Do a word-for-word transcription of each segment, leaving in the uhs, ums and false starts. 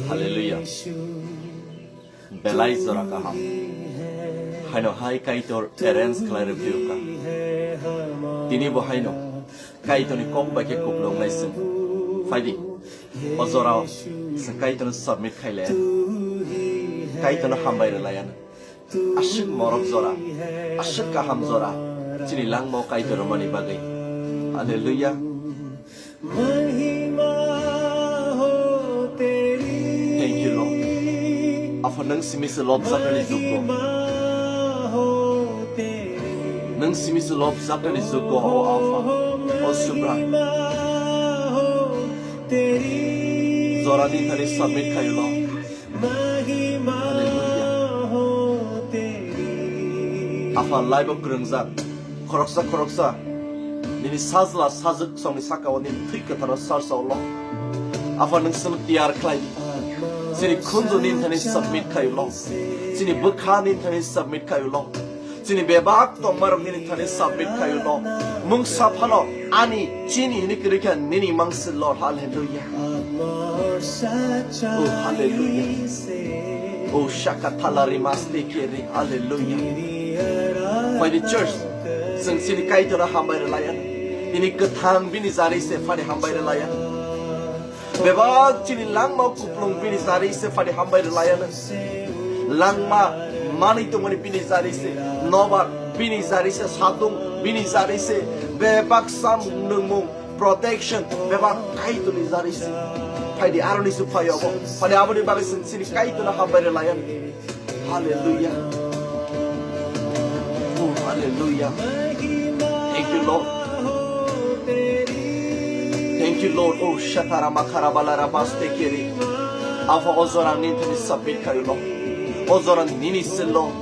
Hallelujah. Belai jora kaham. Haino hai Kaitor arrange khlai rw ka. Tini bo haino Kaitorni kok bai khe kuplung nai sing. Phaidi. O jorao sing Kaitorno submit khai le. Kaitorno hambai rw lai ano. Aswk morok jora, aswk kaham jora, chini langmao Kaitor rwmani bagwi. Hallelujah. Thank you, Lord. Apha nwng simi se lobjaknani jukgo. Nwng simi se lobjaknani jukgo, o Apha, o Subra. Jora ni thani submit khayo, Lord. Hallelujah. Apha, life o kwrwngjak khoroksa khoroksa nini sajla sajwk songni saka o nini thwi kwtharo sarsa ulo. Apha, nwng chwngno tiyar khlai di. Chini khunju nini thani submit khai ulo. Chini bwkha nini thani submit khai ulo. Chini bebak tongmarok nini thani submit khai ulo. Mungsa phano ani chini hini kwrwi kha nini mangsi Lord. Hallelujah. Oh, hallelujah. Oh, shaka thalari maste keri. Hallelujah. Phaidi church, chwng chini Kaitorno hambai rwlaiya. Nini kwthang bini jari se phani hambai rwlaiya. Bebak chini langma kuplung bini jari se phani hambai rwlaiya nang. Langma manwi tongmani bini jari se, nobar bini jari se, satung bini jari se, bebak sam nungmung, protection, bebak Kaitorni jari se. Phaidi aroni se phaio bo. Phaidi aboni bagwi chwng chini Kaitorno hambai rwlaiya. Hallelujah. Oh, hallelujah. Thank you, Lord. Thank you, Lord. Oh, shakara makara balara baste keri. Apha, o jora nini thani submit khai ulo. O jora nini se Lord.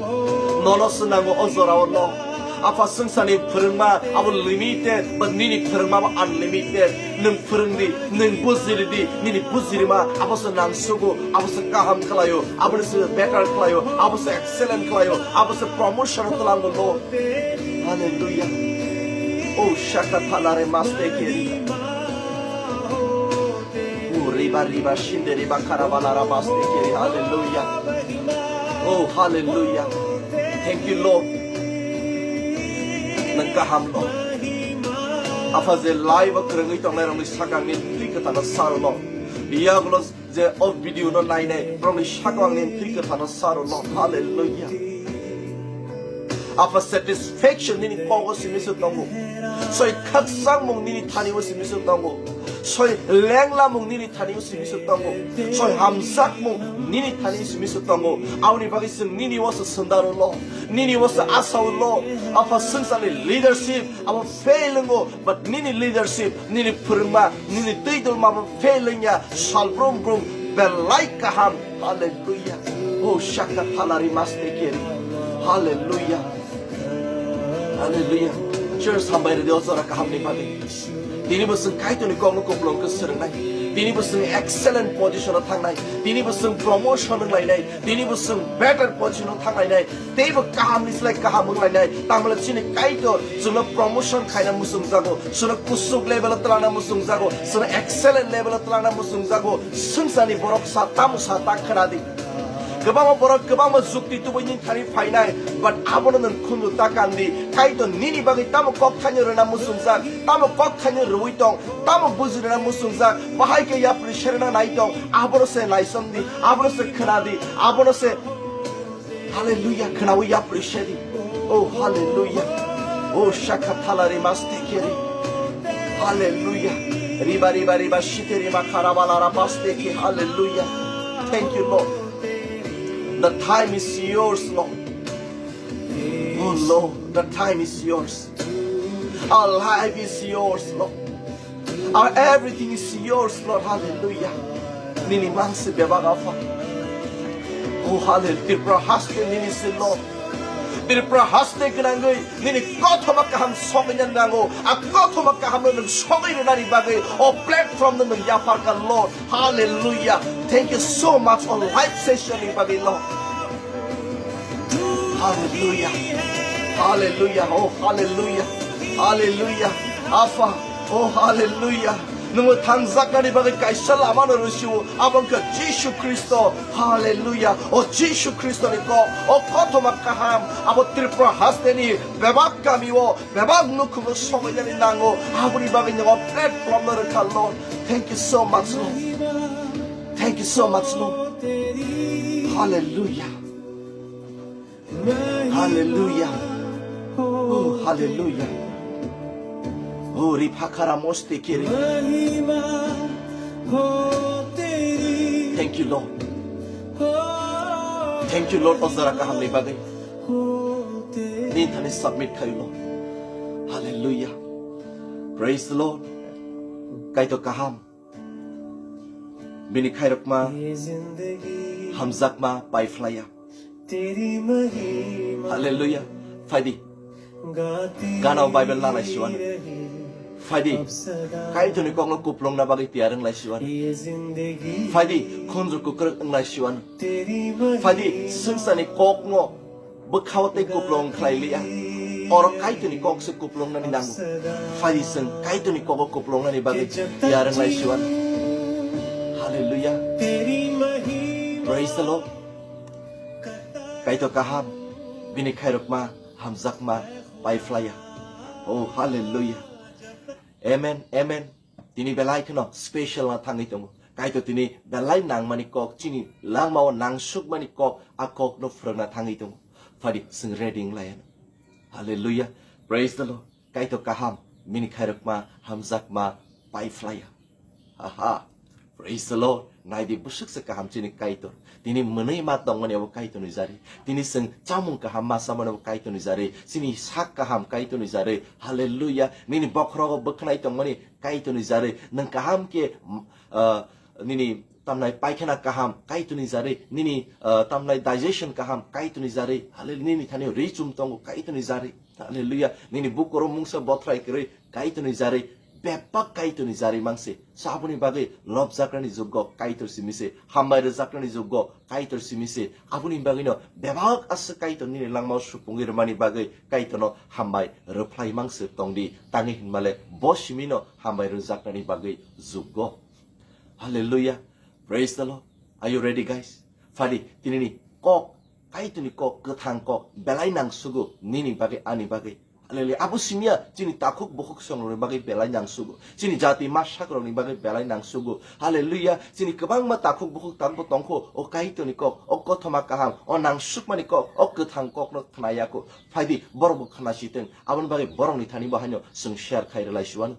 Nono se nango o jora ulo. Apha, swngcharni phwrwngma abo limited, but nini phwrwngma bo unlimited. Nwng phwrwng di, nwng bujiri di, nini bujirima abo se nangsugo, abo se kaham khlaio, abo se better khlaio, abo se excellent khlaio, abo se promotion twlango, Lord. Hallelujah. Oh, shaka thalare maste keri. Oh, riba, riba, shinde, riba, karabalara maste keri. Hallelujah. Oh, hallelujah. Thank you, Lord. Nwng kaham, Lord. Apha, je live o kwrwngwi tongnairokni sakangni thwi kwthano sar, Lord. Yagulo je o video no nainai, borokni sakao ang nini thwi kwthano saro, Lord. Hallelujah. Apha, satisfaction nini kogo simi se tongo. Soi khakchangmung nini thani o simi se tongo. Soi lenglamung nini thani o simi se tongo. Soi hamjakmung nini thani o simi se tongo. Aboni bagwi chwng nini o se swndaro, Lord. Nini o se asao, Lord. Apha, swngcharni leadership abo fail wngo, but nini leadership, nini phwrwngma, nini twi dulma bo fail wngya, sal brum brum belai kaham. Hallelujah. Oh, shaka thalari maste keri. Hallelujah. Hallelujah. Church, hambai rwdi o jora kahamni bagwi. Tini bo chwng Kaitorni kokno kuplung khe swrwngnai. Tini bo chwng excellent position o thangnai. Tini bo chwng promotion wnglainai. Tini bo chwng better position o thanglainai. Teibo kahamni slai kaham wnglainai. Tamle chini Kaitor chwngno promotion khaina muchungjago, chwngno kusuk level o twlangna muchungjago, chwngno excellent level o twlangna muchungjago. Swngcharni borok sa tamo sa ta khwnadi. Kwbangma borok kwbangma jukti tubui nini thani phainai, but abono nwng khunju ta kandi. Kaitor nini bagwi tamo kok thaino rwna muchungjak, tamo kok thaino rwui tong, tamo buji rwna muchungjak, bahai khe yapri serna nai tong, abono se naisom di, abono se khwnadi, abono se Hallelujah, khwnawi yapri sedi. Oh, hallelujah. Oh, shaka thalari maste keri. Hallelujah. Riba, riba, riba, shite, riba, karabala, rabaste ki. Hallelujah. Thank you, Lord. The time is yours, Lord. Oh, Lord, the time is yours. Our life is yours, Lord. Our everything is yours, Lord. Hallelujah. Nini mangsi bebak Apha. Oh, hallelujah. Tripura haste nini si, Lord. Tripura haste gwnangwi nini kothoma kaham sogwina nango. A kothoma kaham no nwng sogwi rwnani bagwi o platform no nwng yapharkha, Lord. Hallelujah. Thank you so much o live session ni bagwi, Lord. Hallelujah. Hallelujah. Oh, hallelujah. Hallelujah. Apha. Oh, hallelujah. Nwng thangjaknani bagwi kaisa lamano rwsio, abo wngkha Jisu Khristo. Hallelujah. O Jisu Khristoni kok, o kothoma kaham, abo Tripura hasteni bebak kamio, bebak nukhugo sobainani nango. Aboni bagwi nwng o platform no rwkha, Lord. Thank you so much, Lord. Thank you so much, Lord. Hallelujah. Hallelujah. Oh, hallelujah. Oh, riphakara moste kiri. Thank you, Lord. Thank you, Lord. O jora kahamni bagwi. Nini thani submit khayo, Lord. Hallelujah. Praise the Lord. Kaitor kaham. Bini khairokma, hamjakma, paiphlaiya. Hallelujah. Phaidi. Ganao Bible nang lai siwano. Phaidi. Kaitorni kokno kuplungna bagwi tiyar wng lai siwano. Phaidi. Khunju kukruk wng lai siwano. Phaidi. Swngcharni kokno bwkhao tei kuplung khlai liya. Oro Kaitorni kok se kuplungnani nango. Phaidi, chwng Kaitorni kogo kuplungnani bagwi tiyar wng lai siwano. Hallelujah. Praise the Lord. Kaitor kaham, bini khairokma, hamjakma, paiphlaiya. Oh, hallelujah. Amen, amen. Tini belai kheno special na thangwi tongo. Kaitor tini belai nangmani kok, chini langmao nangsukmani kok, a kokno phwrwngna thangwi tongo. Phaidi, chwng ready wng lai ano. Hallelujah. Praise the Lord. Kaitor kaham, bini khairokma, hamjakma, paiphlaiya. Aha. Praise the Lord. Naidi, bwswk se kaham chini Kaitor. Tini mwnwi ma tongmani abo Kaitorni jari. Tini chwng chamung kaham ma chamani abo Kaitorni jari. Chini sak kaham Kaitorni jari. Hallelujah. Nini bokhorogo bwkhnai tongmani Kaitorni jari. Nwng kaham khe, mm, ah, nini tamnai paikhana kaham Kaitorni jari. Nini, ah, tamnai digestion kaham Kaitorni jari. Hallelujah. Nini thani ri chum tongo Kaitorni jari. Hallelujah. Nini bukoro mungsa bothrai kwrwi Kaitorni jari, bebak Kaitorni jari mangse. Saboni bagwi lobjakrani juggo Kaitor simi se, hambai rwjakrani juggo Kaitor simi se. Aboni bagwino bebak aswk Kaitor nini langmao supungwi rwmani bagwi Kaitorno hambai rwphlai mangse tongdi. Tangwi hinmale bo simino hambai rwjakrani bagwi juggo. Hallelujah. Praise the Lord. Are you ready, guys? Phaidi, tinini kok, Kaitorni kok, kwthang kok, belai nangsugo, nini bagwi, ani bagwi. Hallelujah. Abo simiya, chini takhuk bukhuk songrokni bagwi belai nangsugo. Chini jati masakrokni bagwi belai nangsugo. Hallelujah. Chini kwbangma takhuk bukhuk tangbo tongkho, o Kaitorni kok, o kothoma kaham, o nangsukmani kok, o kwthang kokno khnayakho. Phaidi, borokbo khnasitwng. Aboni bagwi borokni thani bo haino chwng share khai rwlai siwano.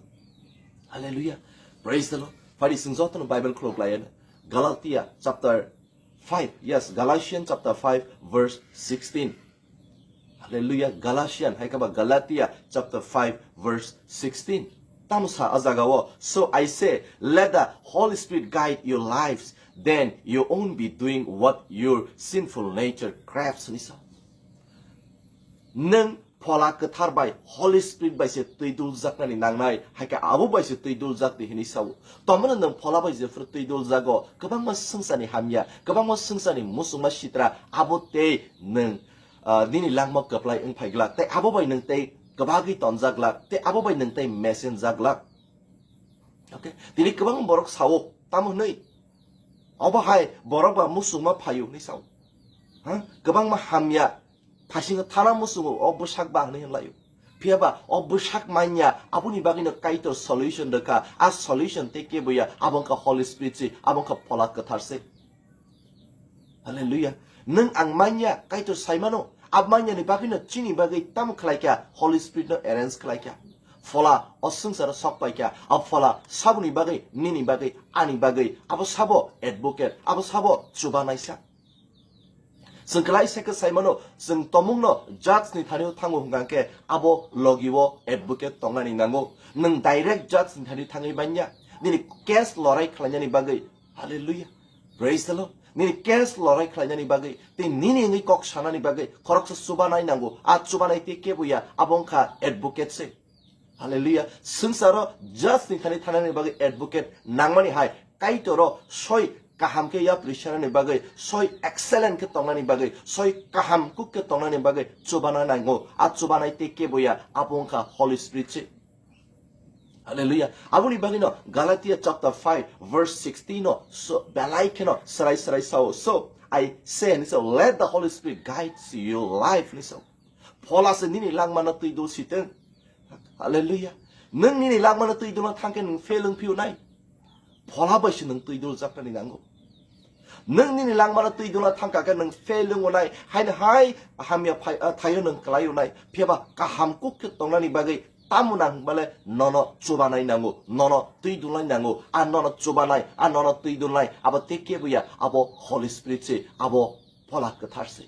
Hallelujah. Praise the Lord. Phaidi, chwng jotono Bible khuluk laiya. Galatia chapter five. Yes, Galatians chapter five, verse sixteen. Hallelujah. Galatian, hai khe ba Galatia chapter five, verse sixteen. Tamo sa a jaga o, "So I say, let the Holy Spirit guide your lives, then you won't be doing what your sinful nature craves," hwnwi sa. Nwng Phola Kwthar bai, Holy Spirit bai se twi duljaknani nangnai, hai khe abo bai se twi duljak di hwnwi sa-o. Tongmano nwng Phola bai jephru twi duljago, kwbangma swngcharni hamya, kwbangma swngcharni muchungma sitra, abo tei nwng, ah, nini langma kwplai wng phai glak, tei abo bai nwng tei kwbagwi tonjak glak, tei abo bai nwng tei mesenjak glak. Okay? Tini kwbang borok sa-o, tamo hwnwi? Obo hai borok ba muchungma phaio hwnwi sa-o. Ha? Kwbangma hamya, phasingo thana muchungo, o bwsak ba hwnwi hwnlaio. Phiya ba o bwsak manya, aboni bagwino Kaitor solution rwkha. A solution tei kebo ya, abo wngkha Holy Spirit se, abo wngkha Phola Kwthar se. Hallelujah. Nwng ang manya, Kaitor sai mano. Ab manya ni bagwi no chini bagwi tamo khlai kha, Holy Spirit no arrange khlai kha. Phola o swngcharo sok pai kha. Ab phola saboni bagwi, nini bagwi, ani bagwi. Abo sabo advocate, abo sabo chubanaisa. Chwng khlai se khe sai mano, chwng tomung no judge ni thani o thango hwnkha khe abo logi o advocate tongnani nango. Nwng direct judge ni thani thangwi banya. Nini case lorai khlainani bagwi. Hallelujah. Praise the Lord. Nini case lorai khlainani bagwi, tei nini wngwi kok sanani bagwi, khoroksa chubanai nango. A chubanai tei kebo ya, abo wngkha advocate se. Hallelujah. Swngcharo judge ni thani thanani bagwi advocate nangmani hai, Kaitoro soi kaham khe yapri sanani bagwi, soi excellent khe tongnani bagwi, soi kaham kuk khe tongnani bagwi chubana nango. A chubanai tei kebo ya, abo wngkha Holy Spirit se. Hallelujah. Aboni bagwi no Galatia chapter five verse sixteen no so belai kheno srai srai sao. So I say ni so, let the Holy Spirit guide your life ni so. Phola se nini langmano twi dul siteng. Hallelujah. Nwng nini langmano twi dulna thangkhe nwng fail wng phiu nai. Phola bai se nwng twi dul jaknani nango. Nwng nini langmano twi dulna thangkha khe nwng fail wngo nai. Haino hai hamya phai-, ah, thaio nwng kwlai wnai. Phiyaba kaham kuk khe tongnani bagwi tamo nang bale nono chubanai nango, nono twi dulnai nango, a nono chubanai, a nono twi dulnai, abo te kebo ya, abo Holy Spirit se, abo Phola Kwthar se.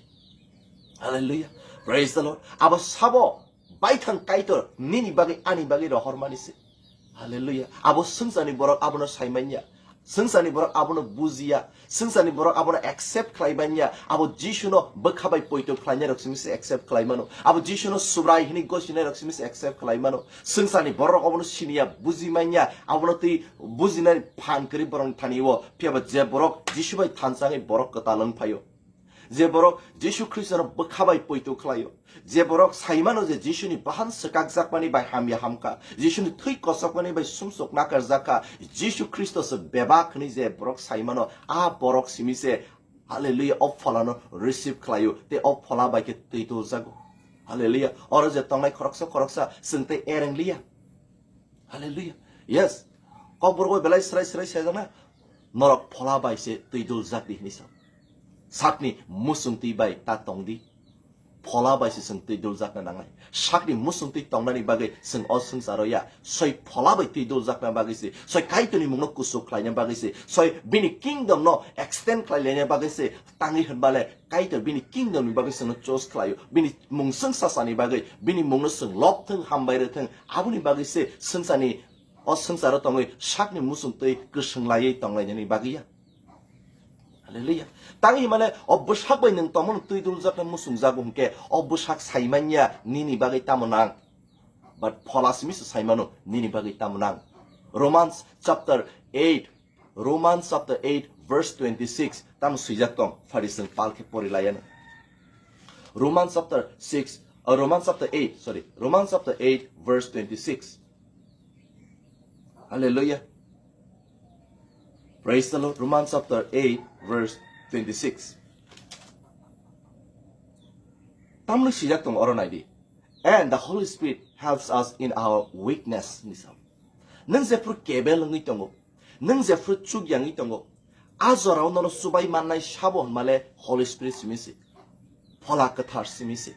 Hallelujah. Praise the Lord. Abo sabo baithang Kaitor nini bagwi ani bagwi rohormani se. Hallelujah. Abo swngcharni borok abono saimanya. Swngcharni borok abono bujiya. Swngcharni borok abono accept khlai manya. Abo Jisuno bwkha bai poito khlainai rok simi se accept khlai mano. Abo Jisuno Subrai hini gosinai rok simi se accept khlai mano. Swngcharni borok abono siniya, buji manya. Abono twi bujinani phan kwrwi borokni thani o. Phiyaba je borok Jisu bai thansa wngwi borok kwtal wng phaio. Je borok Jisu Khristono bwkha bai poito khlaio, je borok saimano je Jisuni bahan swkakjakmani bai hamya hamkha, Jisuni thwi kosokmani bai sumsok nakarjakha, Jisu Khristo se bebak hwnwi je borok saimano, a borok simi se, hallelujah, o pholano receive khlaio, tei o phola bai khe twi tuljago. Hallelujah. Oro je tongnai khoroksa khoroksa chwng tei ereng liya. Hallelujah. Yes. Kokborok bai belai srai srai saijakna. Norok phola bai se twi duljak di hwnwi sa. Sakni musung twi bai ta tong di. Phola bai se chwng twi duljakna nangnai. Sakni musung twi tongnani bagwi chwng o swngcharo ya. Soi phola bai twi duljakna bagwi se. Soi Kaitorni mungno kusu khlaina bagwi se. Soi bini kingdom no extend khlai laina bagwi se. Tangwi hwnbale Kaitor bini kingdom ni bagwi chwngno choose khlaio. Bini mung swng sasani bagwi, bini mungno chwng lobthwng, hambai rwthwng. Aboni bagwi se swngchani o swngcharo tongwi sakni musung twi kwswng laiwi tonglainani bagwi ya. Hallelujah. Tangwi himale o bwsak bai nwng tongmano twi duljakna musung jago hwnkhe o bwsak saimanya nini bagwi tamo nang. But phola simi se saimano nini bagwi tamo nang. Romans chapter eight, Romans chapter eight verse twenty-six. Tamo swijak tong, phari chwng pal khe pori layano. Romans chapter six, uh, Romans chapter eight, sorry, Romans chapter eight verse twenty-six. Hallelujah. Praise the Lord. Romans chapter eight verse twenty-six. Tamni swijak tong oro naidi. And the Holy Spirit helps us in our weakness. Nwng jephru kebel wngwi tongo, nwng jephru chukyangwi tongo, a jorao nono chubai mannai sabo hwnmale Holy Spirit simi se, Phola Kwthar simi se.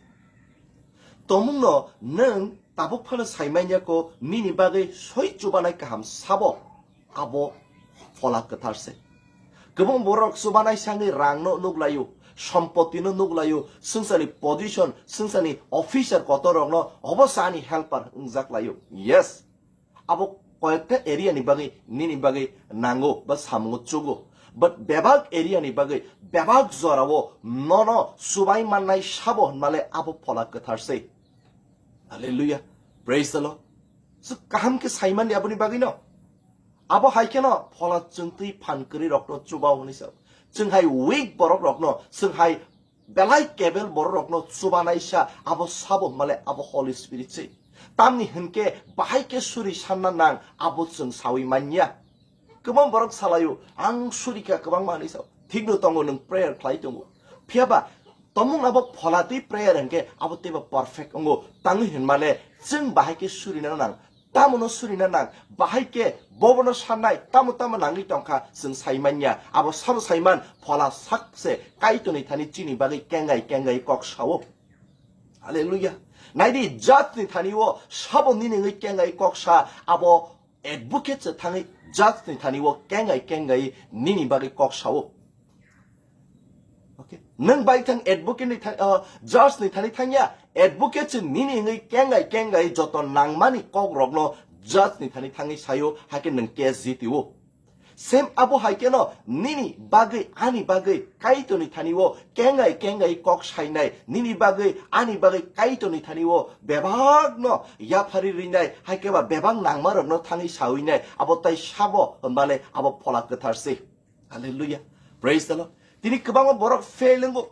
Tomungno nwng tabuk phano saimanya ko nini bagwi soi chubanai kaham sabo, abo Phola Kwthar se. Kwbang borok chubanai sangwi rangno nuglaio, sompotino nuglaio, swngcharni position, swngcharni officer kotor rokno obo chani helper wngjak laio. Yes. Abo koyekta area ni bagwi, nini bagwi nango ba samungo chugo. But bebak area ni bagwi, bebak jorao nono chubai mannai sabo hwnmale abo Phola Kwthar se. Hallelujah. Praise the Lord. So kaham khe saimani aboni bagwi no. Abo hai kheno phola chwng twi phan kwrwi rokno chubao hwnwi sao. Chwng hai weak borok rokno, chwng hai belai kebel borok rokno chubanai sa abo sabo hwnmale abo Holy Spirit se. Tamni hwnkhe bahai khe suri sanna nang abo chwng sawi manya. Kwbang borok salaio, ang suri kha kwbangma hwnwi sao. Thikno tongo, nwng prayer khlai tongo. Phiyaba tomung abo phola twi prayer hwnkhe abo teibo perfect wngo. Tangwi hwnmale chwng bahai khe surina nang. Tamono surina nang, bahai khe bobono sanai, tamo tamo nangwi tongkha, chwng saimanya. Abo sabo saiman, phola sakse Kaitorni thani chini bagwi kengai kengai kok sao. Hallelujah. Naidi, judge ni thani o sabo nini wngwi kengai kok sa, abo advocate se thangwi judge ni thani o kengai kengai nini bagwi kok sao. Okay. Nwng bai thang advocate ni thang, uh, judge ni thani thangya, advocate se nini wngwi kengai kengai joto nangmani kok rokno judge ni thani thangwi sayo, hakhe nwng case jitio. Same abo hai kheno nini bagwi, ani bagwi Kaitorni thani o kengai kengai kok sainai, nini bagwi, ani bagwi Kaitorni thani o bebakno yaphari rinai, hai khe ba bebak nangma rokno thangwi sawinai, abo tai sabo hwnbale abo Phola Kwthar se. Hallelujah. Praise the Lord. Tini kwbangma borok fail wngo.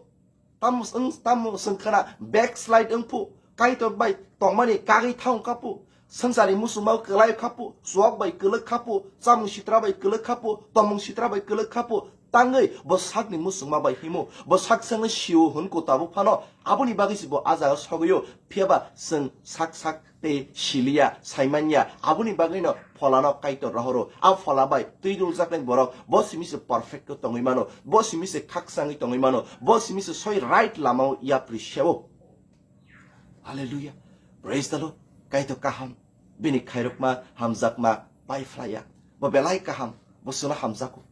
Tamo wng, tamo wng khna backslide wng phu, Kaitor bai tongmani kagwi thang ka phu. Swngcharni muchungma kwlai khapu, chuak bai kwlwk khapu, chamung sitra bai kwlwk khapu, tomung sitra bai kwlwk khapu, tangwi bo sakni muchungma bai himo, bo sak sangni sio hwnko tabuk phano, aboni bagwi se bo a jaga sogwio, phiyaba chwng sak sak tei siliya, saimanya, aboni bagwino pholano Kaitor rohoro. A phola bai twi duljaknai borok, bo simi se perfect khe tongwi mano, bo simi se khakchangwi tongwi mano, bo simi se soi right lamao yapri seo. Hallelujah. Praise the Lord. Kaitor kaham. Bini khairokma, hamjakma, pai phlaiya. Bo belai kaham. Bo sono hamjago.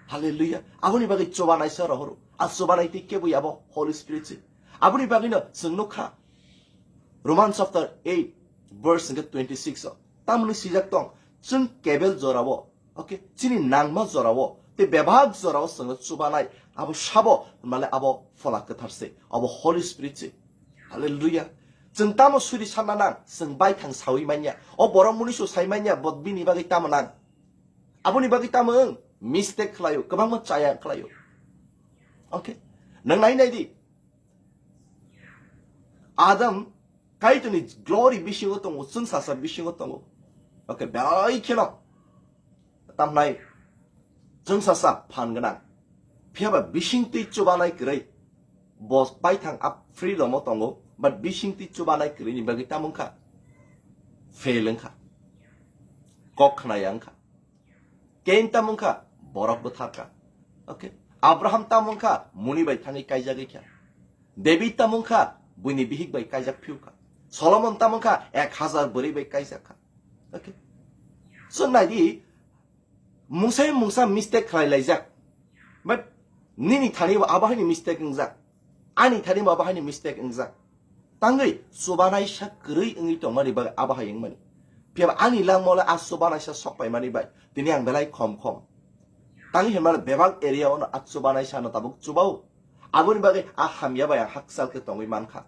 Hallelujah. Aboni bagwi chubanaisa rohoro. A chubanai tei keboi abo Holy Spirit se. Aboni bagwino chwng nukha. Roman chapter eight, verse twenty-six o. Tamoni swijak tong. Chwng kebel jorao. Okay, chini nangma jorao, tei bebak jorao chwngno chubanai, abo sabo, male abo phola kwthar se, abo Holy Spirit se. Hallelujah. Chwng tamo suri sanna nang, chwng baithang sawi manya. O borok munisu sai manya, bo bini bagwi tamo nang. Aboni bagwi tamo wng, mistake khlaio, kwbangma chaya khlaio. Okay? Nang nai nai di. Adam Kaitorni glory bisingo tongo, chwngsasa bisingo tongo. Okay, belai kheno. Tamnai chwngsasa phan gwnang. Phiyaba bisingtwi chubanai kwrwi. Bo baithang a freedom o tongo, but bisingtwi chubanai kwrwini bagwi tamo wngkha? Fail wngkha. Kok khnaya wngkha. Cain tamo wngkha? Borok bwtharkha. Okay. Abraham tamo wngkha? Muni bai thangwi kaijagwi kha. David tamo wngkha? Buini bihik bai kaijak phiukha. Solomon tamo wngkha? Ek hazar bwrwi bai kaijakha. Okay. So naidi, mungsa mungsa mistake khlai laijak. But nini thani bo abo haini mistake wngjak. Ani thani bo abo haini mistake wngjak. Tangwi chubanaisa kwrwi wngwi tongmani bagwi abo hai wngmani. Phiyaba ani langmao le a chubanaisa sok paimani bai. Tini ang belai khom khom. Tangwi hinmale bebak area ono a chubanaisa no tabuk chubao. Aboni bagwi a hamya bai ang hakchal khe tongwi mankha.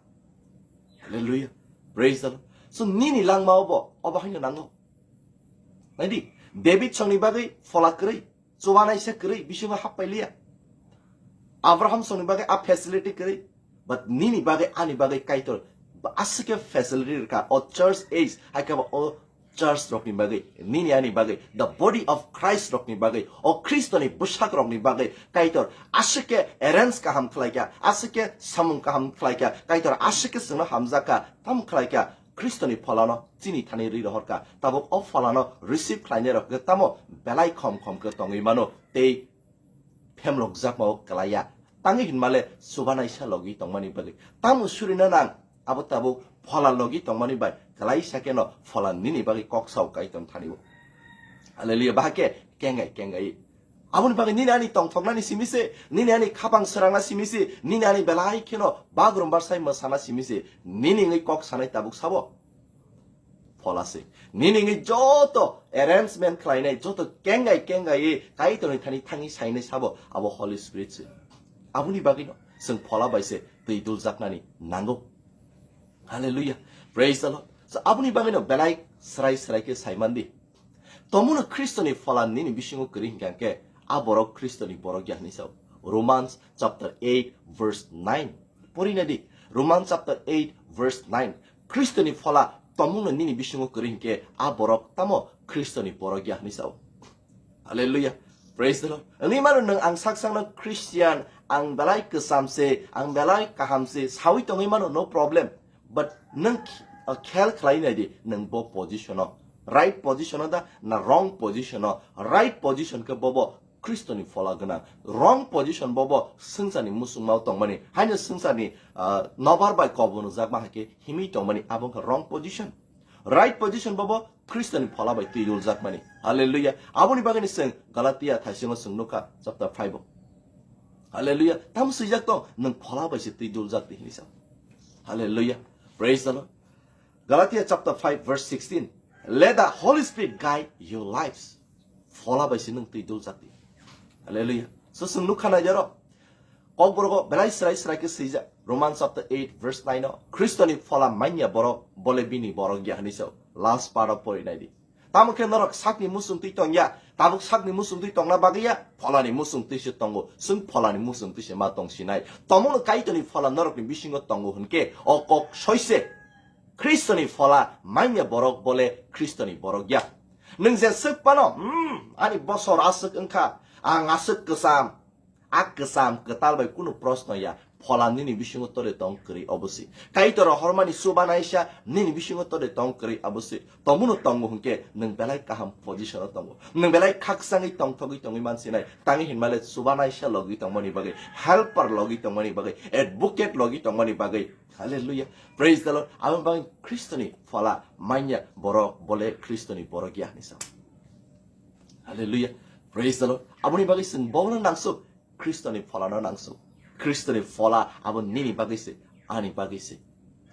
Hallelujah. Praise the Lord. So nini langmao bo obo haino nango. Naidi, David songni bagwi phola kwrwi, chubanaisa kwrwi, bisingo happai liya. Abraham songni bagwi a facility kwrwi, but nini bagwi, ani bagwi Kaitor ba aswk khe facility rwkha o church age, hai khe bo o church rokni bagwi, nini ani bagwi, the body of Christ rokni bagwi, o Khristoni bwsak rokni bagwi Kaitor aswk khe arrange kaham khlaikha, aswk khe samung kaham khlaikha, Kaitor aswk khe chwngno hamjakha, tam khlaikha. Khristoni pholano chini thani rwi rohorkha. Tabuk o pholano receive khlainai rok khe tamo belai khom khom khe tongwi mano tei phemrokjakmao kwlaiya. Tangwi hinmale chubanaisa logi tongmani bagwi. Tamo surina nang abo tabuk phola logi tongmani bai kwlaisa kheno phola nini bagwi kok sao Kaitor thanio. Hallelujah. Bahai khe kengai kengai. Aboni bagwi nini ani tongthoknani simi se, nini ani khapang srangna simi se, nini ani belai kheno bagrum barsai mwsana simi se, nini wngwi kok sanai tabuk sabo? Phola se. Nini wngwi joto arrangement khlainai, joto kengai kengai Kaitorni thani thangwi sainai sabo, abo Holy Spirit se. Aboni bagwino chwng phola bai se twi duljaknani nango. Hallelujah. Praise the Lord. So, aboni bagwino belai srai srai khe saimandi. Tomono Khristoni phola nini bisingo kwrwi hinkha khe, a borok Khristoni borok ya hwnwi sao. Romans chapter eight verse nine. Pori nai di. Romans chapter eight verse nine. Khristoni phola tomungno nini bisingo kwrwi hinkhe, a borok tamo Khristoni borok ya hwnwi sao. Hallelujah. Praise the Lord. Wngwi mano nwng ang sak sakno Christian, ang belai kwcham se, ang belai kaham se, sawi tongwi mano, no problem. But nwng kh-, uh, khel khlai nai di, nwng bo position o, right position o da, na wrong position o? Right position khe bobo Khristoni phola gwnang. Wrong position bobo swngcharni muchungmao tongmani. Haino swngcharni, uh, nobar bai kobor nukjakma hai khe himwi tongmani, abo wngkha wrong position. Right position bobo Khristoni phola bai twi duljakmani. Hallelujah. Aboni bagwino chwng Galatia thaisingo chwng nukha, chapter five o. Hallelujah. Tam swijak tong, nwng phola bai se twi duljak di hinwi sa. Hallelujah. Praise the Lord. Galatia chapter five verse sixteen. Let the Holy Spirit guide your lives. Phola bai se nwng twi duljak di. Hallelujah. So chwng nukha nai jaro. Kokborok belai srai srai khe swijak. Romans chapter eight verse nine o, Khristoni phola manya borok, bole bini borok ya hinwi sa. Last part o pori nai di. Tamo khe norok sakni muchung twi tong ya, tabuk sakni muchung twi tongna bagwi ya, pholani muchung twi se tongo, chwng pholani muchung twi se ma tong sinai. Tomono Kaitorni phola norokni bisingo tongo hwn khe, o kok soi se Khristoni phola manya borok bole Khristoni borok ya. Nwng je swk pano, "Hmm, ani bosor aswk wngkha, ang aswk kwcham." A kwcham kwtal bai kunu proshno ya. Phola nini bisingo tore tong kwrwi obosi. Kaitor rohormani chubanaisa nini bisingo tore tong kwrwi obosi. Tomuno tongo hwnkhe nwng belai kaham position o tongo. Nwng belai khakchangwi tongthogwi tongwi mansinai. Tangwi hinmale chubanaisa logwi tongmani bagwi, helper logwi tongmani bagwi, advocate logwi tongmani bagwi. Hallelujah. Praise the Lord. Aboni bagwi Khristoni phola manya borok bole Khristoni borok ya hinwi sa. Hallelujah. Praise the Lord. Aboni bagwi chwng bongno nangsuk. Khristoni pholano nangsuk. Khristoni phola abo nini bagwi se, ani bagwi se.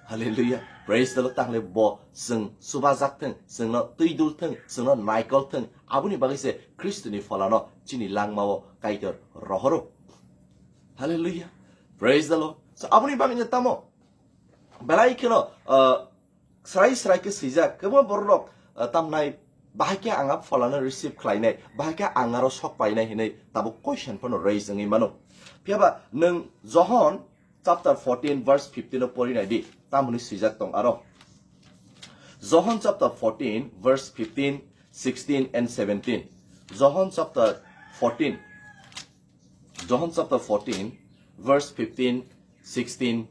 Hallelujah. Praise the Lord. Tangle bo chwng chubajak thung, chwngno twi dul thung, chwngno naikol thung. Aboni bagwi se Khristoni pholano chini langmao Kaitor rohoro. Hallelujah. Praise the Lord. So aboni bagwi no tamo belai kheno, uh, Srai srai khe swijak, kwbangma borok rok, uh, tamnai, bahai khe ang a pholano receive khlainai, bahai khe ang aro sok painai hinwi tabuk question phano raise wngwi mano. Phiyaba nwng Johon chapter fourteen verse fifteen o pori nai di, tam hwnwi swijak tong aro. Johon chapter fourteen verse fifteen, sixteen and seventeen. Johon chapter fourteen. John chapter fourteen, verse fifteen, sixteen,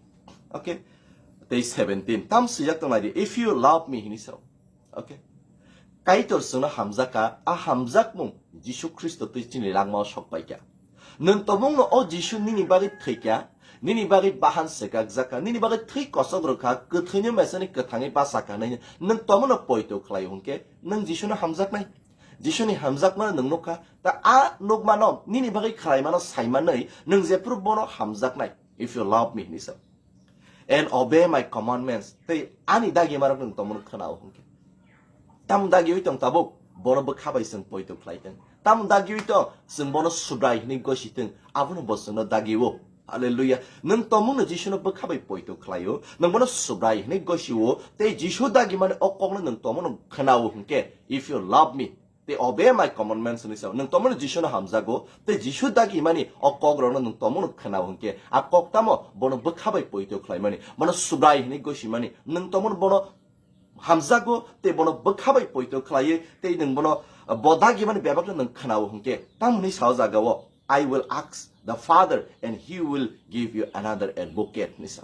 okay, tei seventeen. Tam swijak tong nai di, "If you love me," hinwi sao. Okay. Kaitor chwngno hamjak kha, a hamjakmung Jisu Khristo twi chini langmao sok pai kha. Nwng tobongno o Jisu nini bagwi thwi kha, nini bagwi bahan swkakjak kha, nini bagwi thwi kosok rw kha, kwthwino mesani kwthangwi bacha kha hinwi nwng tomono poito khlai hwnkhe nwng Jisuno hamjaknai. Jisuni hamjakmano nwng nukha, ta a nukmano nini bagwi khlaimano saimanwi nwng jephru bono hamjaknai, "If you love me," hinwi sa, "and obey my commandments," tei ani dagimarok nwng tongmano khwnao hwnkhe. Tamo dagiwi tong tabuk, bono bwkha bai chwng poito khlai tong. Tamo dagiwi tong, chwng bono Subrai hinwi gosi tong, abono bo chwngno dagi-o. Hallelujah. Nwng tongmungno Jisuno bwkha bai poito khlaio, nwng bono Subrai hinwi gosio, tei Jisu dagimani o kokno nwng tongmano khwnao hwnkhe, "If you love me, tei obey my commandments," hinwi sao. Nwng tongmano Jisuno hamjago, tei Jisu dagimani o kokrokno nwng tongmano khwnao hwnkhe, a kok tamo bono bwkha bai poito khlaimani, bono Subrai hinwi gosimani, nwng tongmano bono hamjago, tei bono bwkha bai poito khlaiwi, tei nwng bono, uh, bo dagimani bebakno nwng khwnao hwnkhe, tamo hwnwi sao jagao, "I will ask the Father and he will give you another advocate," hinwi sa.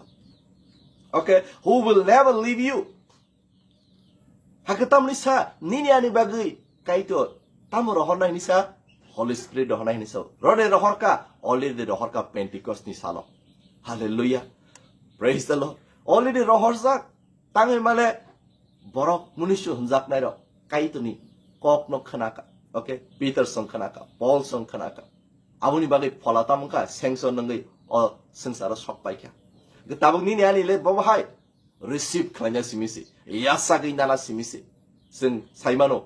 Okay, "who will never leave you." Hakhe tamo hwnwi sa, nini ani bagwi Kaitor tamo rohornai hinwi sa, Holy Spirit rohornai hinwi sa. Rode rohorkha, already rohorkha Pentecost ni salo. Hallelujah. Praise the Lord. Already rohorjak. Tangwi male borok munisu hwnjaknairok Kaitorni kokno khwnakha. Okay? Peter song khwnakha, Paul song khwnakha. Aboni bagwi phola tamo wngkha, sanction nangwi o swngcharo sok paikha. Tabuk nini ani le bobo hai receive khlaina simi se, yasagwi nana simi se. Chwng saimano,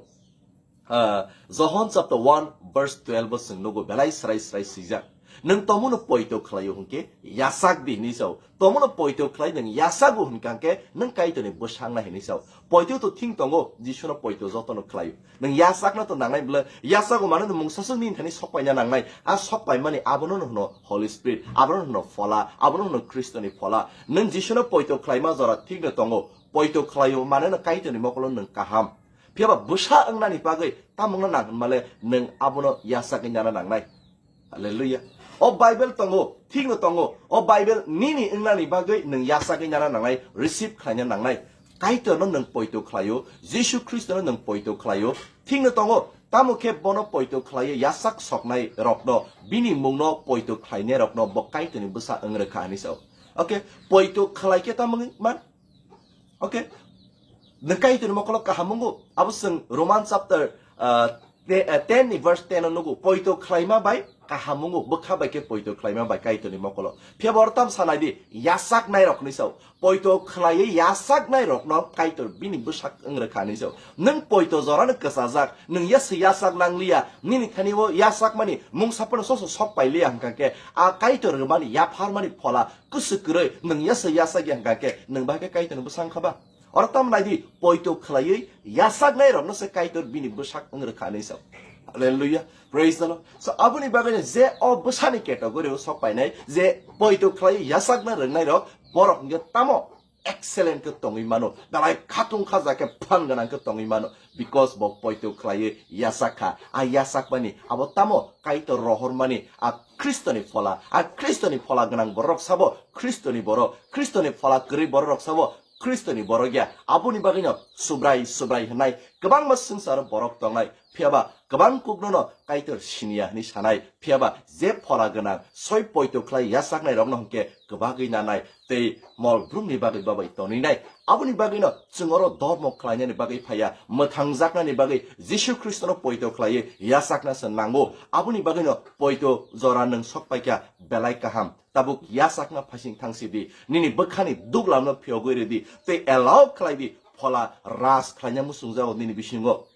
Ah, Johon chapter one verse twelve o chwng nugo belai srai srai swijak. Nwng tomono poito khlaio hwnkhe yasak di hinwi sao. Tomono poito khlai nwng yasago hwnkha khe nwng Kaitorni bwsakna hinwi sao. Poito to thing tongo, Jisuno poito jotono khlaio. Nwng yasakno to nangnai bwle, yasago mano nwng mungsaswk nini thani sokpaina nangnai. A sokpaimani abono hwno Holy Spirit, abono hwno phola, abono hwno Khristoni phola. Nwng Jisuno poito khlaima jora thikno tongo. Poito khlaio mano no Kaitorni mokolo nwng kaham. Phiyaba bwsa wngnani bagwi tamungno nang hwnmale nwng abono yasagwi nana nangnai. Hallelujah. O Bible tongo, thikno tongo. O Bible nini wngnani bagwi nwng yasagwi nana nangnai, receive khlaina nangnai. Kaitorno nwng poito khlaio, Jisu Khristono nwng poito khlaio. Thikno tongo, tamo khe bono poito khlaiwi yasak soknai rokno, bini mungno poito khlainai rokno bo Kaitorni bwsa wng rwkha hinwi sao. Okay, poito khlai khe tamo wngwi man? Okay. Nwng Kaitorni mokolo kaham wngo. Abo chwng Roman chapter, ah, te-, ah, ten ni verse ten o nugo. Poito khlaima bai kaham wngo. Bwkha bai khe poito khlaima bai Kaitorni mokolo. Phiya bo oro tam sanai di, yasaknai rok hinwi sao. Poito khlaiwi yasaknai rokno Kaitor bini bwsak wng rwkha hinwi sao. Nwng poito jorano kwchajak, nwng yaswi yasak nangliya, nini thani o yasakmani mungsa phano soso sok pailiya hwnkha khe, a Kaitor rwmani yapharmani phola kwswk kwrwi nwng yaswi yasak ya hwnkha khe, nwng bahai khe Kaitorni bwsa wngkha ba? Oro tamo nai di, poito khlaiwi yasaknai rokno se Kaitor bini bwsak wng rwkha hinwi sao. Hallelujah. Praise the Lord. So, aboni bagwi je o bwsani category o sok painai, je poito khlaiwi yasakna rwngnai rok, borok hwnkhe tamo excellent khe tongwi mano, belai khatung khaja khe phan gwnang khe tongwi mano, because bo poito khlaiwi yachak kha. A yachakmani abo tamo Kaitor rohormani, a Khristoni phola, a Khristoni phola gwnang borok sabo Khristoni borok, Khristoni phola kwrwi borok sabo Khristoni borok ya. Aboni bagwino Subrai, Subrai hwnai kwbangma swngcharo borok tongnai. Phiyaba kwbang kuknono Kaitor siniya hwnwi sanai. Phiyaba je phola gwnang, soi poito khlai yachaknairokno hwnkhe kwbagwi nanai tei mol brumni bagwi babai tonwi nai. Aboni bagwino chwng oro dormo khlainani bagwi phaiya, mwthangjaknani bagwi Jisu Khristono poito khlaiwi yachakna se nango. Aboni bagwino poito jora nwng sok paikha, belai kaham. Tabuk yachakna phaising thang sidi, nini bwkhani duglamno phiyogwi rwdi, tei allow khlai di, phola ras khlaina muchungjago nini bisingo.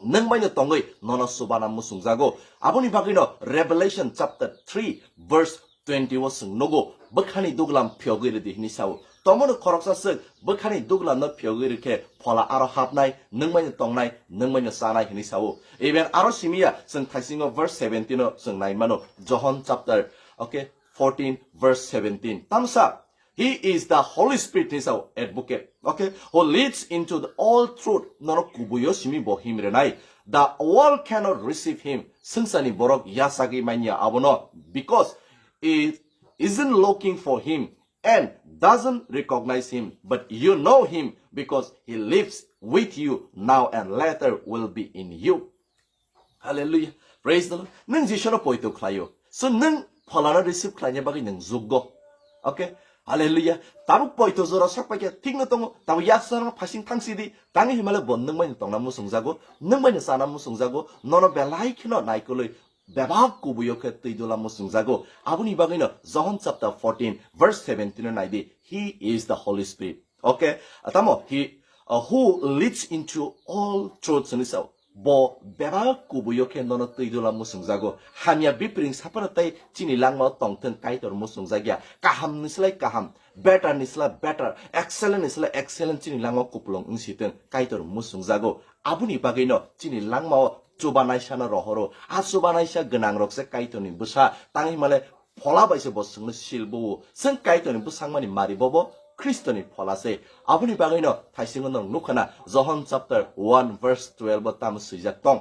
Nwng baino tongwi nono chubana muchungjago. Aboni bagwino Revelation chapter three verse twenty o chwng nugo, bwkhani duglam phiyogwi rwdi hwnwi sao. Tomono khoroksa swk bwkhani duglamno phiyogwi rwkhe phola aro hapnai, nwng baino tongnai, nwng baino chanai hwnwi sao. Even aro simiya chwng thaisingo verse seventeen o chwng nai mano, Johon chapter, okay, fourteen verse seventeen. Tamsa, he is the Holy Spirit, he is our advocate, okay, who leads into the all truth. Nono kubuyo simi bo himrenai. The world cannot receive him. Swngcharni borok yachagwi manya abono, because it isn't looking for him and doesn't recognize him. But you know him, because he lives with you now and later will be in you. Hallelujah. Praise the Lord. Nwng Jisuno poito khlaio. So nwng pholano receive khlaina bagwi nwng juggo. Okay? Hallelujah. Tabuk poito jora sok paikha thikno tongo. Tabuk yaksano phasing thang sidi. Tangwi himale bo nwng baino tongna muchungjago. Nwng baino chana muchungjago. Nono belai kheno naikolwi bebak kubuyo khe twi dula muchungjago. Aboni bagwino Johon chapter fourteen verse seventeen o naidi. He is the Holy Spirit. Okay, tamo he, uh, who leads into all truth hwnwi sao. Bo bebak kubuyo khe nono twi dula muchungjago. Hamya bipring saphano tei chini langmao tongthwng Kaitor muchungjak ya. Kaham ni slai kaham, better ni slai better, excellent ni slai excellent chini langmao kupulung wngsithwng Kaitor muchungjago. Aboni bagwino chini langmao chubanaisano rohoro. A chubanaisa gwnangrok se Kaitorni bwsa. Tangwi himale phola bai se bo chwngno sil bo-o. Chwng Kaitorni bwsangmani mari bobo Khristoni phola se. Aboni bagwino thaisingo nwng nukha na, Johon chapter one verse twelve o tamo swijak tong.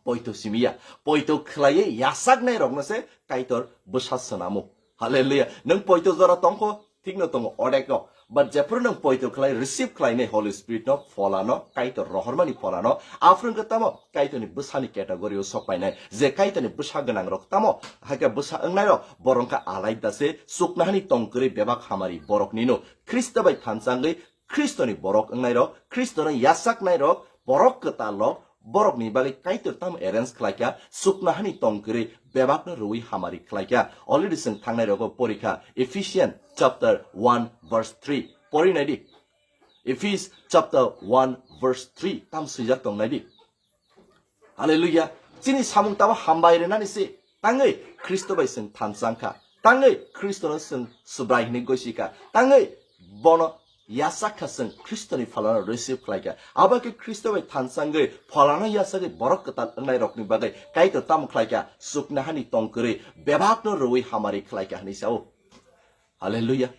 Poito simiya, poito khlaiwi yachaknairokno se Kaitor bwsa swnamo. Hallelujah. Nwng poito jora tongkho, thikno tongo odekno. But jephru nwng poito khlai, receive khlainai Holy Spirit no, pholano, Kaitor rohormani pholano, aphuru wngkha tamo Kaitorni bwsani category o sok painai. Je Kaitorni bwsa gwnangrok tamo, hakhe bwsa wngnairok, borok wngkha alaida se, chuknohani tongkwrwi bebak hamari boroknino. Khristo bai thansa wngwi Khristoni borok wngnairok, Khristono yachaknairok, borok kwtalrok, borokni bagwi Kaitor tamo arrange khlaikha, chuknohani tongkwrwi bebakno rwui hamari khlaikha. Already chwng thangnairogo porikha, Ephesians chapter one verse three. Pori naidi. Ephes chapter one verse three tam swijak tong naidi. Hallelujah. Chini samung tamo hambai rwnani se. Tangwi Khristo bai chwng thansa wngkha. Tangwi Khristono chwng Subrai hwnwi gosikha. Tangwi bono yachakha chwng Khristoni pholano receive khlaikha. Abo khe Khristo bai thansa wngwi pholano yachagwi borok kwtal wngnairokni bagwi Kaitor tamo khlaikha, chuknohani tongkwrwi bebakno rwui hamari khlaikha hwnwi sao. Hallelujah.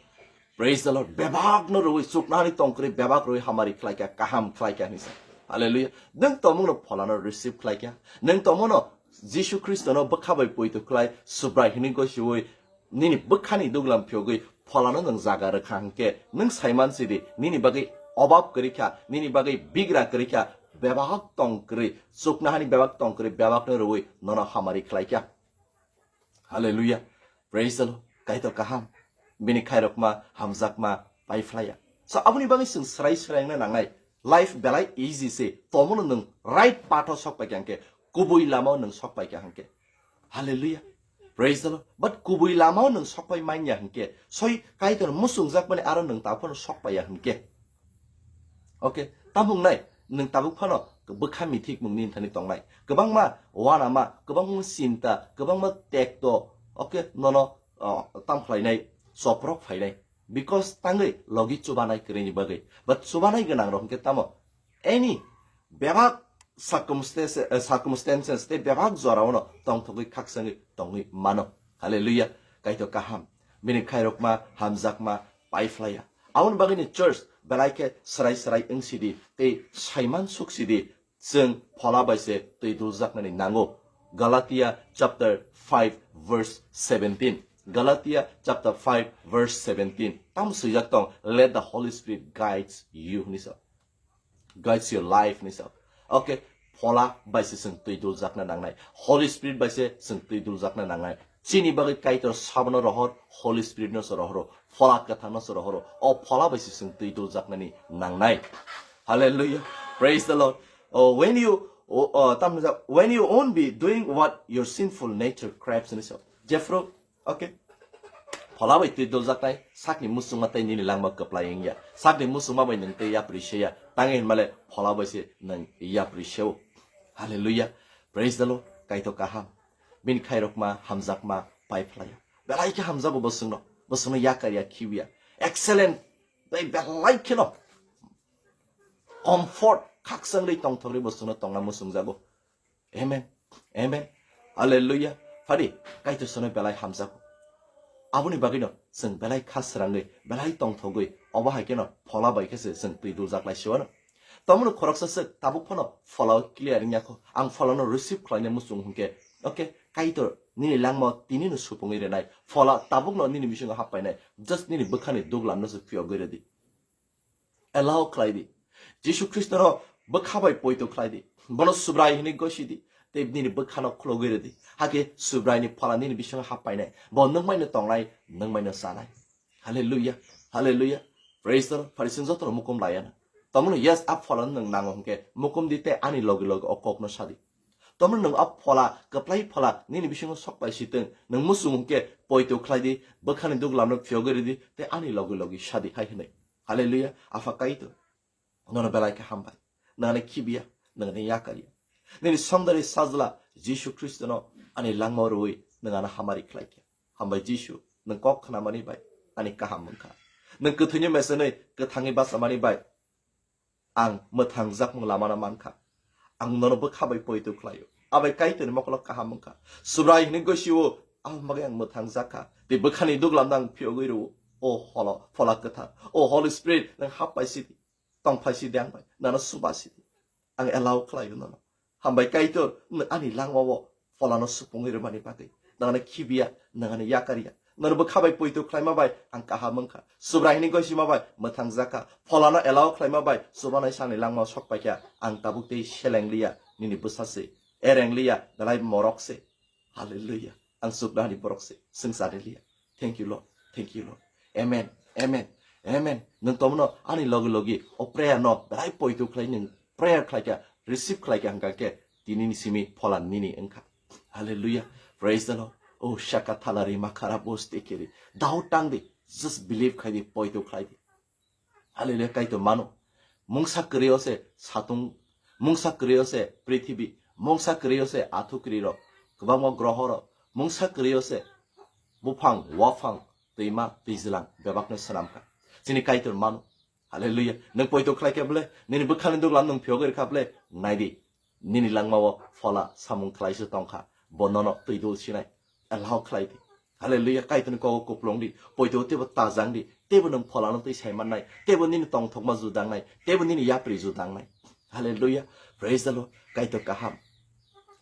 Praise the Lord. Bebakno rwui chuknohani tongkwrwi bebak rwui hamari khlaikha, kaham khlaikha hwnwi sa. Hallelujah. Nwng tomungno pholano receive khlaikha. Nwng tomungno Jisu Khristono bwkha bai poito khlai Subrai hwnwi gosiui nini bwkhani duglam phiyogwi pholano nwng jaga rwkha hwnkhe, nwng saiman sidi nini bagwi obab kwrwikha, nini bagwi bigra kwrwikha, bebak tongkwrwi, chuknohani bebak tongkwrwi, bebakno rwui nono hamari khlaikha. Hallelujah. Praise the Lord. Kaitor kaham. Bini khairokma, hamjakma, paiphlaiya. So, aboni bagwi chwng swrai swrai wngna nangnai. Life belai easy se. Tomono nwng right path o sok paikha hwnkhe, kubui lama o nwng sok paikha hwnkhe. Hallelujah. Praise the Lord. But kubui lama o nwng sok pai manya hwnkhe, soi Kaitor muchungjak mani aro nwng taphano sok paiya hwnkhe. Okay, tamo wngnai, nwng tabuk phano bwkha mithik mungni thani tongnai. Kwbangma wanama, kwbangma chinta, kwbangma tekto, okay, nono, oh, tam khlainai, choprok phainai. Because tangwi logi chubanai kwrwini bagwi. But chubanai gwnang rok hwnkhe tamo? Any bebak circumstances, eh, circumstances tei bebak jorao no tongthogwi khaksangwi tongwi mano. Hallelujah. Kaitor kaham. Bini khairokma, hamjakma, paiphlaiya. Aboni bagwino church belai khe srai srai wng sidi tei saiman suk sidi, chwng phola bai se twi duljaknani nango. Galatia chapter five verse seventeen. Galatia chapter five verse seventeen. Tamo swijak tong, "Let the Holy Spirit guides you," hinwi sa. Guides your life hinwi sa. Okay, phola bai se chwng twi duljakna nangnai. Holy Spirit bai se chwng twi duljakna nangnai. Chini bagwi Kaitor sabono rohor, Holy Spirit no se rohoro, Phola Kwthar no se rohoro. O phola bai se chwng twi duljaknani nangnai. Hallelujah. Praise the Lord. Oh, when you, oh, oh, tam jak, when you won't be doing what your sinful nature craves hinwi sa. Jefro, okay. Phola bai twi duljaknai, sakni musungma tei nini langma kwplai wngya. Sakni musungma bai nwng tei yapri seya. Tangwi hinmale phola bai se nwng yapri seo. Hallelujah. Praise the Lord. Kaitor kaham. Bini khairokma, hamjakma, pai phlaiya. Belai khe hamjago bosongno. Bosongno yakar ya, khibiya. Excellent. Tei belai kheno comfort, khakchangri tongthokri bosongno tongna musungjago. Amen. Amen. Hallelujah. Phadi, Kaitor sono belai hamjago. Aboni bagwino chwng belai kha srangwi, belai tongthogwi, obo hai kheno phola bai khe se chwng twi duljak lai siwano. Tomono khoroksa swk tabuk phano phola clear wngya kho. Ang pholano receive khlaina muchung hwnkhe, okay, Kaitor nini langmao tinino supungwi rwnai. Phola tabukno nini bisingo happainai. Just nini bwkhani duglamno se phiyogwi rwdi. Allow khlai di. Jisu Khristono bwkha bai poito khlai di. Bono Subrai hwnwi gosi di. Tei nini bwkhano khulogwi rwdi. Hakhe Subraini phola nini bisingo happainai. Bo nwngmaino tongnai, nwngmaino chanai. Hallelujah. Hallelujah. Praise the Lord. Pharisee jotono mukum laiya na. Tomono yes, a pholano nwng nango hwnkhe mukum di tei ani logi logi o kokno sadi. Tomono nwng a phola, kwplai phola nini bisingo sok pai sitwng, nwng muchung hwnkhe poito khlai di, bwkhani duglamno phiyogwi rwdi tei ani logi logi sadi hai hwnwi. Hallelujah. Apha Kaitor, nono belai khe hambai. Nwng ani khibiya, nwng ani yakarya. Nini songdari sajla Jisu Khristono ani langmao rwui nwng ano hamari khlai kha. Hambai Jisu, nwng kok khnamani bai ani kaham wngkha. Nwng kwthwini mesenwi kwthangwi bachamani bai ang mwthangjakmung lamano mankha. Ang nono bwkha bai poito khlaio. Abai Kaitorni mokolo kaham wngkha. Subrai hwnwi gosio, aboni bagwi ang mwthangjak kha. Tei bwkhani duglamno ang phiyogwi rwo. O holo, Phola Kwthar. O Holy Spirit, nwng hap pai sidi. Tong phai sidi ang bai. Nono suba sidi. Ang allow khlaio nono. Hambai Kaitor, nwng ani langmao pholano supungwi rwmani bagwi. Nwng ani khibiya, nwng ani yakarya. Nono bwkha bai poito khlaima bai ang kaham wngkha. Subrai hwnwi goisima bai mwthangjak kha. Pholano allow khlaima bai chubanai sani langmao sok paikha. Ang tabuk tei seleng liya, nini bwsa se. Ereng liya, belai morok se. Hallelujah. Ang chuknohani borok se, swngcharni liya. Thank you, Lord. Thank you, Lord. Amen. Amen. Amen. Nwng tomono ani logi logi o prayer no belai poito khlai nwng prayer khlai kha, receive khlai kha hwnkha khe tinini simi phola nini wngkha. Hallelujah. Praise the Lord. Oh, shaka thala rima khara boste kiri. Doubt tang di. Just believe khai di, poito khlai di. Hallelujah, Kaitor mano. Mungsa kwrwi o se satung, mungsa kwrwi o se prithibi, mungsa kwrwi o se athukwrwi rok, kwbangma groho rok, mungsa kwrwi o se buphang, waphang, twima, twijlang, bebakno swnamkha. Chini Kaitor mano. Hallelujah. Nwng poito khlai khe ble, nini bwkhani duglam nwng phiyogwi rwkha ble, naidi. Nini langmao phola samung khlaisuk tongkha, bo nono twi dul sinai. Allow khlai di. Hallelujah. Kaitorni kogo kuplung di. Poito teibo tajang di. Teibo nwng pholano twi sai mannai. Teibo nini tongthokma judangnai. Teibo nini yapri judangnai. Hallelujah. Praise the Lord. Kaitor kaham.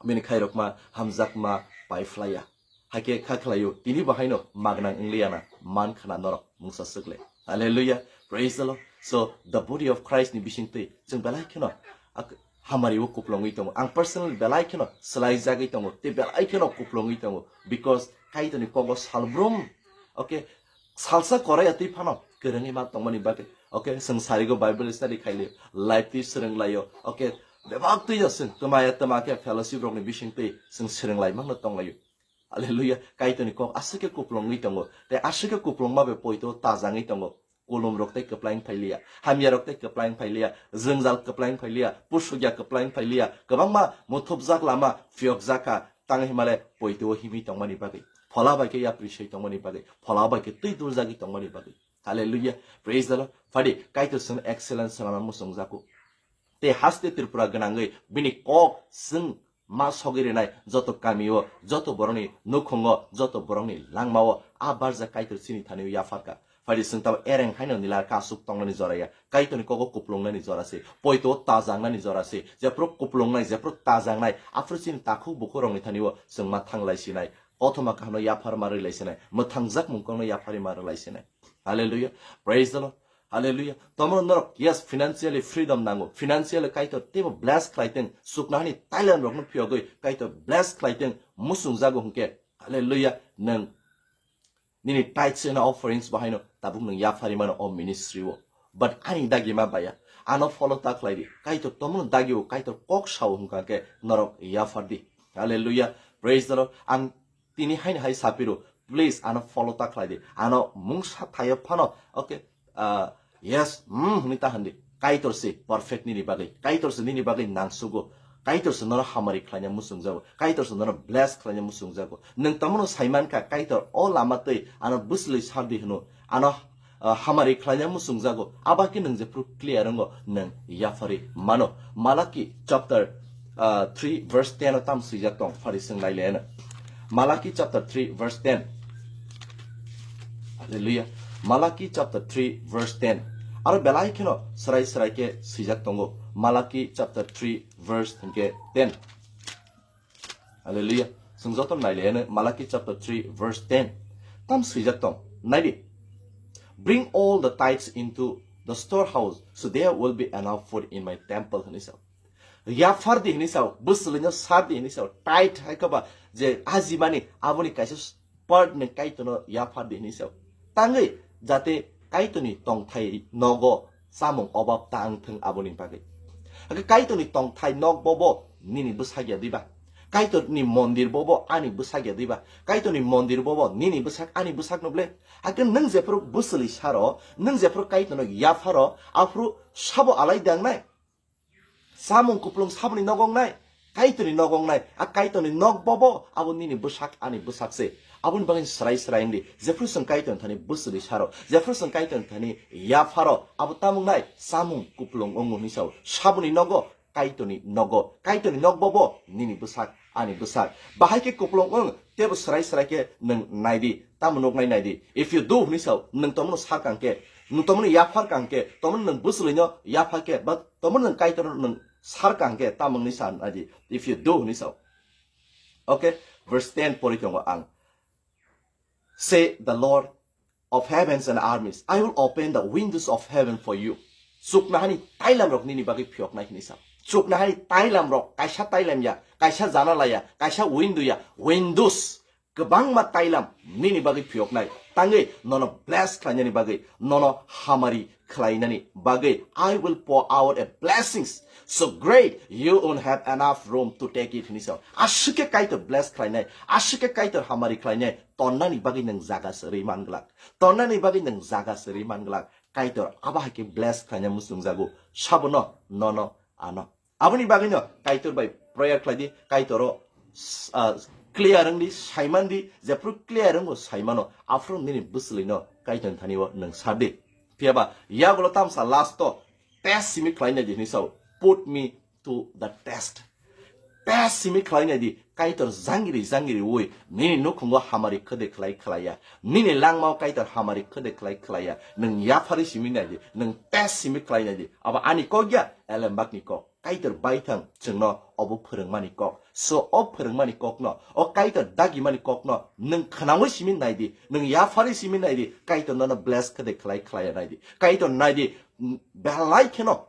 Bini khairokma, hamjakma, pai phlaiya. Hakhe kha khlaio, tini bo haino magnang wngliya na, man khna norok mungsa swkle. Hallelujah. Praise the Lord. So, the body of Christ ni bisingtwi chwng belai kheno ak-, hamari o kuplungwi tongo. Ang personally belai kheno swlaijagwi tongo, tei belai kheno kuplungwi tongo. Because Kaitorni kogo salbrum, okay, salsa koraya twi phano kwrwngwi ma tongmani bagwi. Okay, chwng sarigo Bible study khailio, life twi swrwnglaio. Okay, bebak twi no chwng twmaya twma khe fellowship rokni bisingtwi chwng swrwnglai mangno tonglaio. Hallelujah. Kaitorni kok aswk khe kuplungwi tongo. Tei aswk khe kuplungma bai poito tajangwi tongo. Kulum rok tei kwplaing phailiya. Hamya rok tei kwplaing phailiya. Jwngjal kwplaing phailiya. Pusukya kwplaing phailiya. Kwbangma muthupjak lama phiyokjak kha. Tang himale poito himwi tongmani bagwi. Phola bai khe yapri soi tongmani bagwi. Phola bai khe twi duljagwi tongmani bagwi. Hallelujah. Praise the Lord. Phadi Kaitor chwng excellence swnamna muchungjago. Tei haste Tripura gwnangwi bini kok chwng ma sogwi rinai joto kamio, joto borokni nukhungo, joto borokni langmao a barjak Kaitor chini thani yapharkha. Phaidi chwng tamo ereng haino nila kasuk tongnani jora ya. Kaitorni kogo kuplungnani jora se. Poito tajangnani jora se. Jephru kuplungnai, jephru tajangnai. Aphru chini takhuk bukhuk rokni thani o chwng ma thang lai sinai. Kothoma kaham no yaphar ma rwlai sinai. Mwthangjak mung kok no yaphari ma rwlai sinai. Hallelujah. Praise the Lord. Hallelujah. Tomo norok, yes, financially freedom nango. Financially Kaitor teibo bless khlai teng. Chuknahani tailam rokno phiyogwi Kaitor bless khlai teng. Musung jago hwnkhe. Hallelujah. Nwng nini tithes and offerings bahaino tabuk nwng yaphari mano o ministry o. But ani dagi ma baya. Ano follow ta khlai di. Kaitor tomo dagi o, Kaitor kok sao hwnkha khe norok yaphar di. Hallelujah. Praise the Lord. Ang tini haino hai sapiro, please ano follow ta khlai di. Ano mungsa thaio phano, okay, ah, yes, hmm, hwnwi ta hwn di. Kaitor se perfect nini bagwi. Kaitor se nini bagwi nangsugo. Kaitor se nono hamari khlaina muchungjago. Kaitor se nono bless khlaina muchungjago. Nwng tamono saimankha Kaitor o lama twi ano bwswlwi sardi hwno. Ano ah, hamari khlaina muchungjago. Aba khe nwng jephru clear wngo, nwng yaphari mano. Malaki chapter, ah, three verse ten o tam swijak tong, phari swng nai le na. Malaki chapter three verse ten. Hallelujah. Malaki chapter three verse ten. Aro belai kheno srai srai khe swijak tongo. Malaki chapter three verse hwnkhe ten. Hallelujah. Chwng joto nai le Malaki chapter three verse ten. Tam swijak tong. Nai di. "Bring all the tithes into the storehouse, so there will be enough food in my temple," hwnwi sao. Yaphar di hwnwi sao, bwswlwino sar di hwnwi sao. Tithe hai khe ba je ajimani aboni kaisa part ni Kaitorno yaphar di hwnwi sao. Tangwi jate Kaitorni tongthai nogo chamung obab ta wng thung aboni bagwi. Hakhe Kaitorni tongthai nok bobo nini bwsak ya diba? Kaitorni mondir bobo ani bwsak ya diba? Kaitorni mondir bobo nini bwsak ani bwsak no ble? Hakhe nwng jephru bwswlwi saro, nwng jephru Kaitorno yapharo, aphru sabo alai dangnai? Samung kuplung saboni nogo wngnai, Kaitorni nogo wngnai, a Kaitorni nok bobo abo nini bwsak ani bwsak se. Aboni bagwi srai srai wngdi, jephru chwng Kaitorni thani bwswlwi saro, jephru chwng Kaitorni thani yapharo, abo tamo wngnai samung kuplung wngo hwnwi sao. Saboni nogo, Kaitorni nogo, Kaitorni nok bobo nini bwsak ani bwsak. Bahai khe kuplung wng, tebo srai srai khe nwng nai di, tamo nuknai nai di. If you do hwnwi sao, nwng tomono sar kang khe, nwng tomono yaphar kang khe, tomono nwng bwswlwino yaphar khe, ba tomono nwng Kaitorno nwng sar kang khe, tamo wngni sa nai di. If you do hwnwi sao. Okay, verse ten pori tongo ang. Say the Lord of heavens and armies, "I will open the windows of heaven for you." Chuknahani tailam rok nini bagwi phiyoknai hwnwi sa. Chuknahani tailam rok kaisa tailam ya, kaisa janala ya, kaisa window ya, windows kwbangma tailam nini bagwi phiyoknai. Tangwi nono bless khlainani bagwi, nono hamari khlainani bagwi, "I will pour out a blessings so great you won't have enough room to take it," hwnwi sa. Aswk khe Kaitor bless khlainai, aswk khe Kaitor hamari khlainai, tonnani bagwi nwng jaga se rwi man glak. Tonnani bagwi nwng jaga se rwi man glak. Kaitor abo hai khe bless khlaina muchungjago. Sabono, nono, ano. Aboni bagwino Kaitor bai prayer khlai di, Kaitoro, ah, clear wng di, saiman di, jephru clear wngo saimano, aphuru nini bwswlwino Kaitorni thani o nwng sar di. Phiyaba yagulo tamsa last o test simi khlai nai di hwnwi sao, "Put me to the test." Test simi khlai nai di, Kaitor jangiri jangiri ui, nini nukhungo hamari khwdai khlai khlai ya, nini langmao Kaitor hamari khwdai khlai khlai ya, nwng yaphari simi nai di, nwng test simi khlai nai di, abo ani kok ya, elembakni kok. Kaitor baithang chwngno obo phwrwngmani kok. So o phwrwngmani kokno, o Kaitor dagimani kokno nwng khwnaui simi nai di, nwng yaphari simi nai di, Kaitor nono bless khwdai khlai khlai ya nai di. Kaitor nai di, mm, belai kheno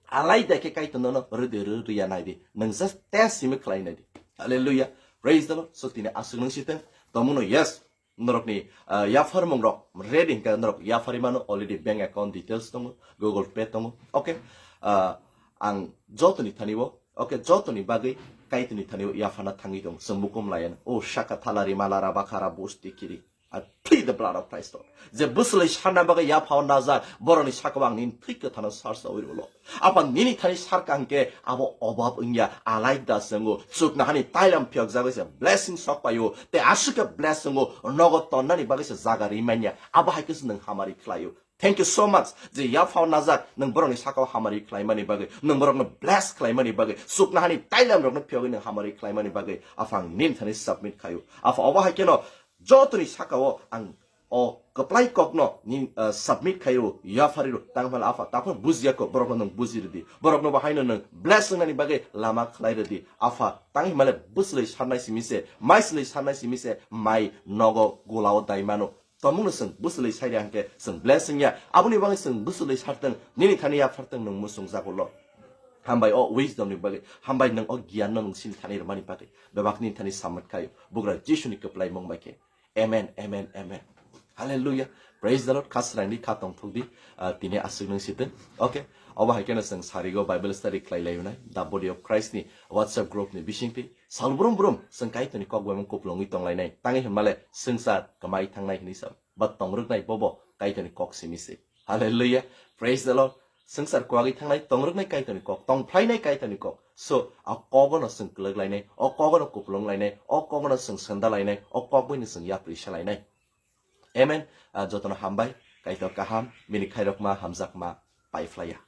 alaida khe Kaitor nono rwdwi rw rwya nai di. Nwng just test simi khlai nai di. Hallelujah. Praise the Lord. So tini aswk nung siteng. Tomuno yes. Norokni, ah, yapharmung rok ready hingka norok yaphari mano already bank account details tongo, Google Pay tongo. Okay. Ah, ang jotoni thani o, okay, jotoni bagwi Kaitorni thani o yaphana thangwi tongo. Chwng bukum layan. O saka thala rimala rabakha ra busti kiri. I plead the blood of Christ, Lord. Je bwswlwi sarna bagwi yaphao najak, borokni sakao ang nini thwi kwthano sar sawi rw, Lord. Apa nini thani sar kang khe abo obab wngya, alaida se wngo. Chuknahani tailam phiyok jagwi se blessing sok paio, tei aswk khe bless wngo, nogo tonnani bagwi se jaga ri manya. Abo hai khe se nwng hamari khlaio. Thank you so much. Je yaphao najak, nwng borokni sakao hamari khlaimani bagwi, nwng borokno bless khlaimani bagwi, chuknahani tailam rokno phiyogwi nwng hamari khlaimani bagwi, Apha ang nini thani submit khaio. Apha obo hai kheno jotoni sakao ang o kwplai kokno ni, ah, submit khaio, yaphario, tang himale Apha, taphano bujiya kok, borokno nwng bujiridi. Borokno bo haino nwng bless wngnani bagwi lama khlai ridi. Apha, tang himale bwswlwi sarnai simi se, mai swlwi sarnai simi se, mai nogo golao dai mano. Tomungno chwng bwswlwi sairi hwnkhe chwng bless wngya. Aboni bagwi chwng bwswlwi sartwng, nini thani yaphartwng nwng muchungjago lo. Hambai o wisdom ni bagwi, hambai nwng o giyan no nwng sini thani rwmani bagwi. Bebak nini thani samwt khaio, bugra Jisu ni kwplai mung bai khe. Amen, amen, amen. Hallelujah. Praise the Lord. Kha srang di, kha tongthok di. Ah, tini aswk nung sitwng. Okay. Obo hai kheno chwng sarigo Bible study khlai lai unai. The Body of Christ ni WhatsApp group ni bisingtwi. Sal brum brum chwng Kaitorni kok bai mung kuplungwi tong lainai. Tangwi hwnmale swngchar kwmai thangnai hwnwi sa. Ba tong rwknai bobo Kaitorni kok simi se. Hallelujah. Praise the Lord. Swngchar kwagwi thangnai tong rwknai Kaitorni kok, tong phlainai Kaitorni kok. So, a kogono chwng kwlwk lainai, o kogono kuplung lainai, o kogono chwng senda lainai, o kok buino chwng yapri sa lainai. Amen. Ah, jotono hambai, Kaitor kaham, bini khairokma, hamjakma, pai phlaiya.